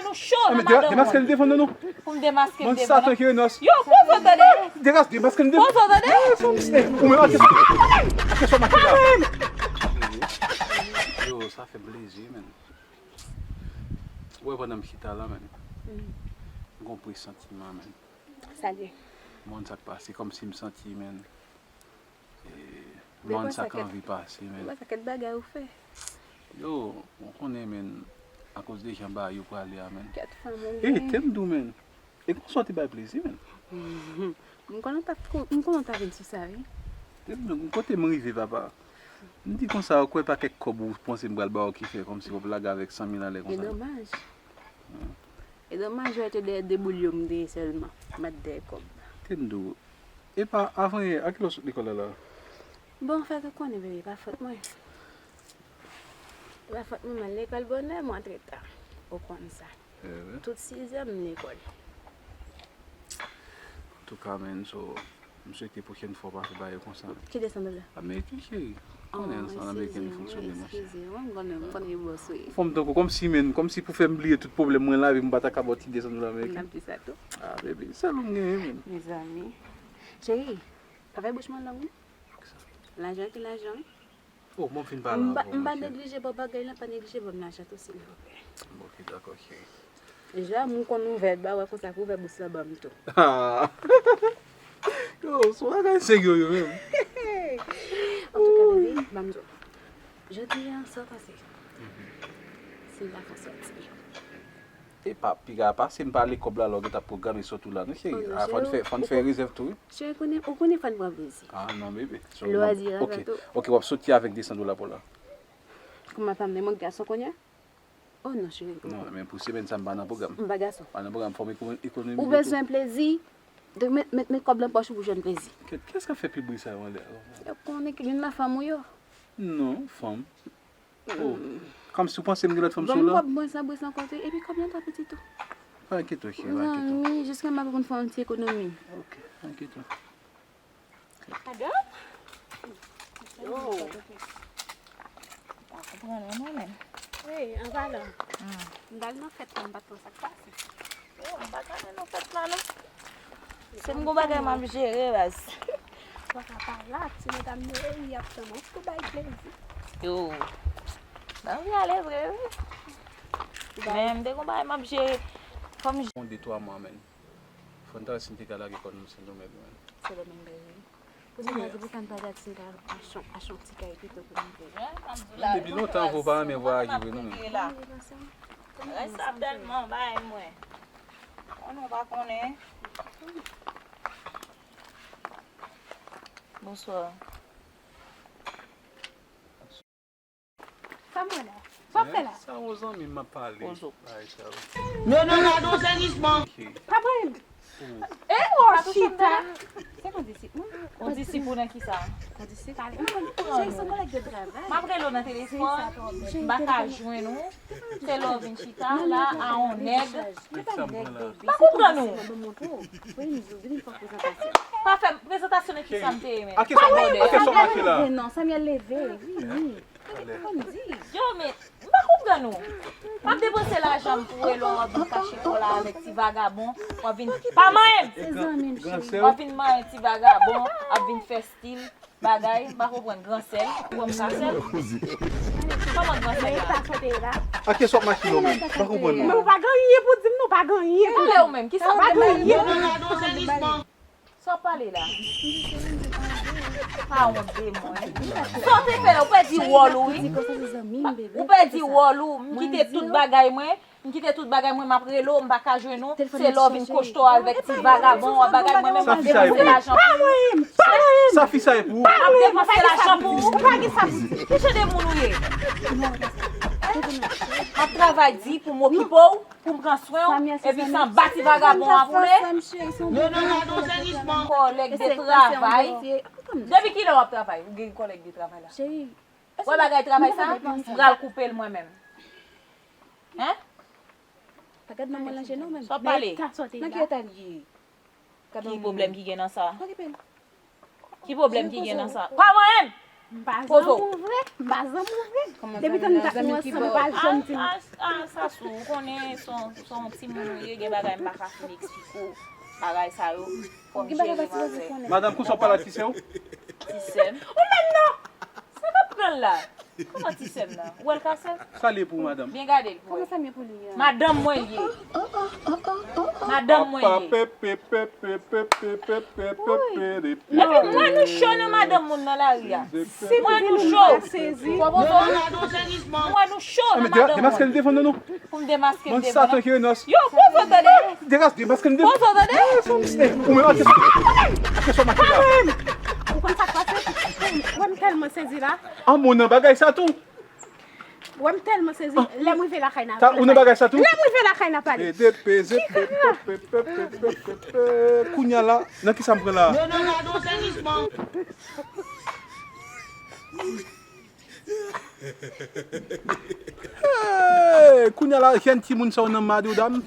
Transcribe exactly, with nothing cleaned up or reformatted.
Nou cho nan madanm mwen. Demaske l devan nou. Pou m demaske l devan nou. Satan ki renòs. Yo, poze w tande. Degas, demaske l devan. Poze w tande. Ou menm, ake sa. Ake sa w make la. Yo, sa fè m plezi, men. Ou wè pandan m chita la, men. M gon presantiman, men. Sa l ye? M konn sa k pase, kòmsi m santi, men. E, men m konn sa k anvi pase, men. Ou wè pakèt bagay ou fè. Yo, ou konnen, men, akoz de jan bagay yo prale a, men. Kèt fanm ou gen. E, te m di w, men. E konsa w te bay plezi, men. M konnen w t ap kou-, m konnen w t ap vin sou sa, wi. Te m di w, kote m rive, papa. M di konsa, ou kwè pa kèk kòb ou panse m pral ba w ki fè kòmsi w ap lage avèk san mil anlè konsa. E domaj. E domaj, ou te dèyè de boul yo m te ye sèlman. M pa t dèyè kòb. Te m di w, epa, avan yè, a kilè w sot lekòl la la? Bon, anfèt, ou konnen, bebe, pa fòt mwen. E pa fòt mwen, m al lekòl bonè, m rantre ta. Ou konn sa. Tout sizè m lekòl. Antouka, men, so, m swete pwochèn fwa w pa fè bagay konsa. Ki de san dola? Ameriken, cheri. Konnen san ameriken fonksyone, monchè. Eskize, m konnen, m konnen bòs ou ye. Fanm tankou, kòmsi, men, kòmsi pou fè m bliye tout pwoblèm mwen lavi m, m pa ta ka ba w ti de san dola ameriken. M ap di sa tou. Ah, bebe, sèl ou m genyen, men. Mezanmi. Cheri, pa fè bouch mwen long, wi. Lajan ki lajan, wi. Oh, bon, m fin pale avè w, monchè. M pa neglije ba w bagay la, pa neglije ba m lajan tou, silvouplè. Ok, dakò, cheri. Deja, m konn ouvè l ba w, wè konsa pou ouvè bous la ban m tou. Ah. Yo, se yon bagay serye yo menm. Antouka, bebe, ban m di w. Jodi a, sa w panse? Si m ta fè w sòti. Epa, piga pase m pale kòb la, lè w gentan pwograme sòti w la, non, cheri. Oh, non, cheri, fò n fè, fò n fè rezèv tou, wi. Cheri, konnen, ou konnen fò n pran plezi. Ah, non, bebe. Lwazi a, ok, tou. Ok, w ap soti avèk de san dola pou la. Kòman pa m de mòd gason kounye a? Oh, non, cheri, non, men pou semèn sa, m pa nan pwogram. M pa gason. Pa nan pwogram, fò m ekonomi tou. Ou bezwen plezi? Donk, met, met, met kòb nan pòch ou pou jwenn plezi. Kèt, kiyès k ap fè pi bri sa yo anlè a? Yo konnen ki youn nan fanm ou yo. Non, fanm. Oh, kòmsi w panse m gen lòt fanm sou la? Ban m kòb mwen san bri san kont, epi kòb lan twò piti tou. Pa enkyete w, cheri, pa enkyete w. Mezanmi, jiska m ap konn fè yon ti ekonomi. Ok, pa enkyete w. Madanm? Yo. Pa konprann, non, mwen menm. Wi, an palan. M t al nan fèt la, m pa t konn sa k pase. Yo, m pa t ale nan fèt la, non. Se m gon bagay m ap jere, baz. Ou pa ka pa la, ti medam yo, yo ap tann ou pou bay plezi. Yo. M anvi ale vre, wi. Men m te gon bagay m ap jere. Fò m j- Yon de twa mwa, men. Fò n ta wè si n te ka lage kò n nou Sendomeng, men. Sendomeng, men, wi. Pou sa, m pa di pou sa n pa gad si n ka achte, achte yon ti kay pito pou nou viv. Depi lontan, vo pa renmen vwayaje vre, non, men. Rès ap tèlman bay mwen. Konnen w pa konnen. Bonswa. Sa m wè la? Sa w ap fè la? Sa yon zanmi m ap pale. Bagay sa yo. Leonardo Saint-Gismond. Ok. Pa pran. E w chita. Se kondisip, non? Kondisip ou nan kisa? Kondisip. Cheri, se yon kòlèg de travay. M ap rele w nan telefòn. M pa ka jwenn ou. Se lè w vin chita la a yon nèg. M pa konprann ou. Pa fè prezantasyon nan kisa m te ye menm. Pa gade. Ake sa w mache la? Non, Samuel leve. Vini. Yo, men, m pa konprann ou. M ap depanse lajan m pou rele w, w ap vin kache kò la avèk ti vagabon, w ap vin pa manyen m. W ap vin manyen ti vagabon, w ap vin fè stil, bagay, m pa konprann, gran sèl, ou wè m ka sèl. Kòman gran sèl la? Ake sa w ap mache la menm? M pa konprann non. Nou pa gen anyen pou di m, nou pa gen anyen pou di m. Pale ou menm, kisa w te fè? Sa w pale la? Pa wont de mwen. Sa w te fè la, ou pèdi wòl ou, wi. Ou pèdi wòl ou. M kite tout bagay mwen. M kite tout bagay mwen, m ap rele w, m pa ka jwenn ou. Se lè w vin kochto avèk ti vagabon, w ap bagay mwen menm, m ap depanse lajan pou ou. Sa fi sa ye pou ou? M ap depanse lajan pou ou. Ki jan de moun ou ye? M ap travay di pou m okipe w. Pou m pran swen w, epi se anba ti vagabon an pou l ye. Kòlèg de travay. Depi kilè w ap travay? Ou gen kòlèg de travay la? Wè bagay travay sa? M pral koupe l mwen menm. Hein? Sa w pale? Ki pwoblèm ki gen nan sa? Ki pwoblèm ki gen nan sa? Pa manyen m! M pa zanmi w vre, m pa zanmi w vre. Depi tan nou t ap nou ansanm, ou pa janm di m. Ah, ah, Sasou, ou konnen se yon, se yon timoun ou ye, gen bagay m pa ka fin eksplike w. Bagay sa yo, fò m jere manzè. Madanm, konsa w pale ak ti sè w? Ti sè m? Ou menm non! Sa k ap pran l la? Kòman ti sè m nan? Ou wè l ka sè m? Sa l ye pou ou, madanm? Byen gade l pou ou. Kòman sa m ye pou li a? Madanm mwen l ye. Madanm mwen l ye. Epi m wè nou cho nan madanm moun nan lari a. M wè nou cho. M wè nou cho nan madanm moun. Demaske l devan nou. Pou m demaske l devan nou. Yo, poze w tande. Demaske l devan nou. Poze w tande. Ou menm ake sa. Ake sa make la. Ou konn sa k pase? Ou wè m tèlman sezi la. An bon nan bagay sa tou. Wè m tèlman sezi. Lè m rive lakay n a pale. Ou nan bagay sa tou? Lè m rive lakay n a pale. Pede, peze, pe, pe, pe, pe, pe, pe, pe, pe. Kounya la, nan ki sa m pran la? Hey, kounya la, jèn timoun sa yo nan mari w dam.